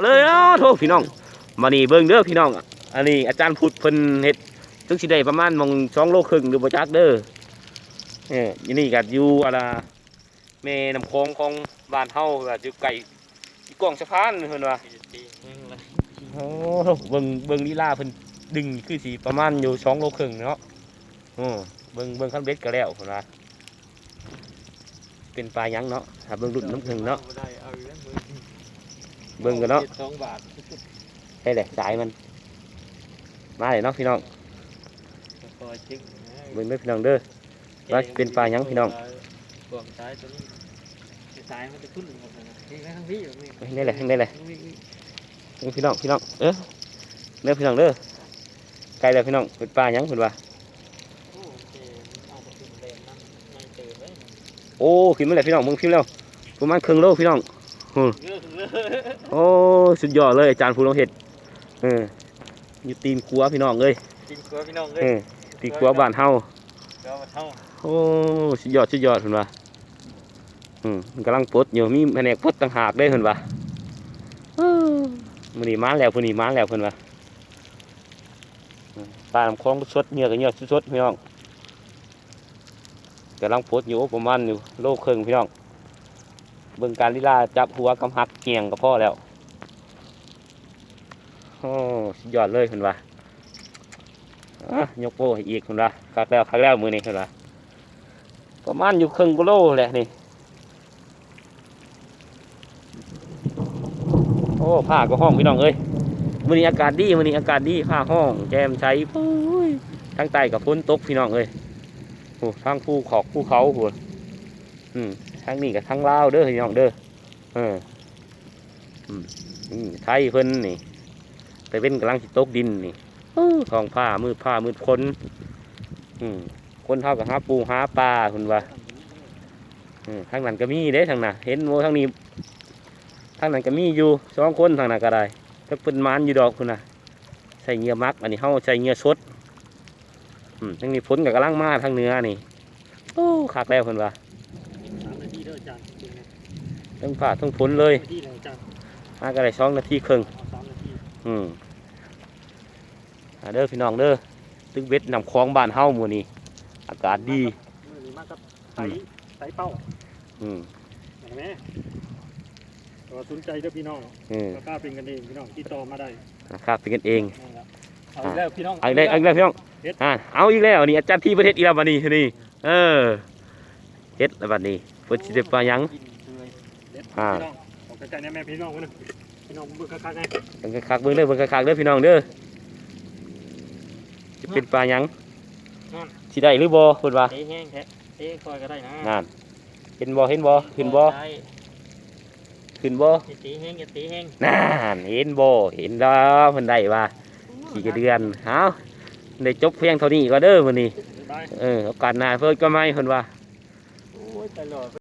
ເລີຍ. ອ້າໂທ້ ພີ່ນ້ອງ ມານີ້ເບິ່ງເດີພີ່ນ້ອງ ອັນນີ້ອາຈານພຸດເພິ່ນເຮັດ ເຖິງຊິໄດ້ປະມານໝ່ອງສອງໂລເຄິ່ງຫຼືບໍ່ຈັກເດີ. ເອີ ຢູ່ນີ້ກໍຢູ່ອັນນ່າ ແມ່ນ້ຳຂອງຂອງບ້ານເຮົາ ແບບຢູ່ໃກ້ ຢູ່ກ້ອງສະພານເພິ່ນວ່າ. ໂອ້ ເບິ່ງ ເບິ່ງລີລາເພິ່ນດຶງ ຄືຊິປະມານຢູ່ສອງໂລເຄິ່ງເນາະ. ໂອ້ ເບິ່ງ ເບິ່ງຄັນເບັດກໍແລ້ວເພິ່ນວ່າ ເປັນປາຫຍັງເນາະ ຖ້າເບິ່ງລຸ້ນນຳເພິ່ນເນາະ. ເບິ່ງກັນເນາະ ສອງບາດ ໃຊ່ແຫຼະ ສາຍມັນມາແລ້ວເນາະພີ່ນ້ອງ. ເບິ່ງເດີພີ່ນ້ອງເດີ ວ່າເປັນປາຫຍັງພີ່ນ້ອງ. ພວກສາຍຕົວນີ້ ສາຍມັນຈະຂຶ້ນ ນີ້ແຫຼະ ນີ້ແຫຼະ ນີ້ພີ່ນ້ອງ ພີ່ນ້ອງ ເອີ ເດີພີ່ນ້ອງເດີ ໃກ້ແລ້ວພີ່ນ້ອງ. ເປັນປາຫຍັງເພິ່ນວ່າ. ໂອ້ ຂຶ້ນມາແລ້ວພີ່ນ້ອງ ເບິ່ງພິມແລ້ວ ປະມານເຄິ່ງໂລພີ່ນ້ອງ. ໂອ້ ສຸດຍອດເລີຍ ອາຈານຜູ້ລອງເຮັດ. ເອີ ຢູ່ຕີນຂົວພີ່ນ້ອງເອີຍ ຕີນຂົວພີ່ນ້ອງເອີຍ ເອີ ຕີນຂົວບ້ານເຮົາ. ໂອ້ ສຸດຍອດ ສຸດຍອດເພິ່ນວ່າ. ອືມ ກຳລັງປົດຢູ່ ມີພະແນກປົດຕ່າງຫາກເດ້ເພິ່ນວ່າ. ມື້ນີ້ມາແລ້ວ ຜູ້ນີ້ມາແລ້ວເພິ່ນວ່າ. ປານ້ຳຂອງສົດ ເຫຍື່ອກໍເຫຍື່ອສົດໆ ພີ່ນ້ອງ. ກຳລັງປົດຢູ່ ປະມານຢູ່ໂລເຄິ່ງພີ່ນ້ອງ. ເບິ່ງການລີລາຈັບຫົວກັບຫັກແຮງກໍພໍແລ້ວ. ໂອ້ ສຸດຍອດເລີຍເພິ່ນວ່າ. ອ່ະ ຍົກໂປ້ໃຫ້ອີກເພິ່ນວ່າ. ຄັກແລ້ວ ຄັກແລ້ວມື້ນີ້ເພິ່ນວ່າ. ປະມານຢູ່ເຄິ່ງກິໂລແຫຼະນີ້. ໂອ້ ຟ້າກໍຮ້ອງພີ່ນ້ອງເອີຍ ມື້ນີ້ອາກາດດີ ມື້ນີ້ອາກາດດີ ຟ້າຮ້ອງແຈ່ມໃສ. ໂອ້ຍ ທາງໃຕ້ກໍຝົນຕົກພີ່ນ້ອງເອີຍ. ໂອ້ ທາງພູຂອກພູເຂົາພຸ້ນ. ອືມ ທາງນີ້ກໍທາງລາວເດີພີ່ນ້ອງເດີ. ເອີ ອືມ ນີ້ໄທເພິ່ນນີ້ ຕາເວັນກຳລັງຊິຕົກດິນນີ້. ໂອ້ ທ້ອງຟ້າມືດຟ້າມືດຝົນ. ອືມ ຄົນເຮົາກໍຫາປູຫາປາເພິ່ນວ່າ. ເອີ ທາງນັ້ນກໍມີເດ້ ທາງນັ້ນ ເຫັນບໍ່ ທາງນີ້ ທາງນັ້ນກໍມີຢູ່ສອງຄົນ ທາງນັ້ນກໍໄດ້. ຈັກເພິ່ນໝານຢູ່ດອກພຸ້ນນະ ໃສ່ເຫຍື່ອໝັກ ອັນນີ້ເຮົາໃສ່ເຫຍື່ອສົດ. ອືມ ທາງນີ້ຝົນກໍກຳລັງມາ ທາງເໜືອນີ້. ໂອ້ ຄັກແລ້ວເພິ່ນວ່າ. ສາມນາທີເດີອາຈານ ເທິງຟ້າເທິງຝົນເລີຍ. ນາທີແລ້ວອາຈານ ຫາກໍໄດ້ສອງນາທີເຄິ່ງ. ອໍ ສາມນາທີ. ອືມ ມາເດີພີ່ນ້ອງເດີ ຕຶກເບັດນ້ຳຂອງບ້ານເຮົາມື້ນີ້ ອາກາດດີ. ມື້ນີ້ມາກັບ ໃສ ອືມ ໃສເປົ້າ. ອືມ ເຫັນໄໝ? ແຕ່ວ່າສົນໃຈເດີພີ່ນ້ອງ. ເອີ ລາຄາເປັນກັນເອງພີ່ນ້ອງ ຕິດຕໍ່ມາໄດ້ ລາຄາເປັນກັນເອງ. ນັ້ນລະ ເອົາອີກແລ້ວພີ່ນ້ອງ ເອົາອີກແລ້ວ ເອົາອີກແລ້ວພີ່ນ້ອງ. ອ່າ ເອົາອີກແລ້ວ ນີ້ອາຈານທີເພິ່ນເຮັດອີກແລ້ວບັດນີ້ ນີ້. ເອີ ເຮັດແລ້ວບັດນີ້ ເພິ່ນຊິໄດ້ປາຫຍັງ. ອ່າ ພີ່ນ້ອງ ເອົາໃກ້ໆ ແນ່ແມ່ພີ່ນ້ອງເບິ່ງ ພີ່ນ້ອງເບິ່ງຄັກໆ ແນ່ ເບິ່ງຄັກໆ ເບິ່ງເດີ ເບິ່ງຄັກໆ ເດີພີ່ນ້ອງເດີ ຈະເປັນປາຫຍັງ. ນັ້ນ ຊິໄດ້ຫຼືບໍ່ເພິ່ນວ່າ. ເຕະແຮງແທ້ ເຕະຄ່ອຍກໍໄດ້ນະ. ນັ້ນ ເຫັນບໍ່ ເຫັນບໍ່ ຂຶ້ນບໍ່ ຂຶ້ນບໍ່. ຢ່າເຕະແຮງ ຢ່າເຕະແຮງ. ນັ້ນ ເຫັນບໍ່ ເຫັນແລ້ວ ເພິ່ນໄດ້ວ່າ ຂີ້ກະເດືອນ. ເອົາ ໄດ້ຈົບພຽງເທົ່ານີ້ກ່ອນເດີມື້ນີ້. ບາຍບາຍ. ເອີ ໂອກາດໜ້າເພິ່ນກໍໃໝ່ເພິ່ນວ່າ. ໂອ້ຍ ຕະຫຼອດ.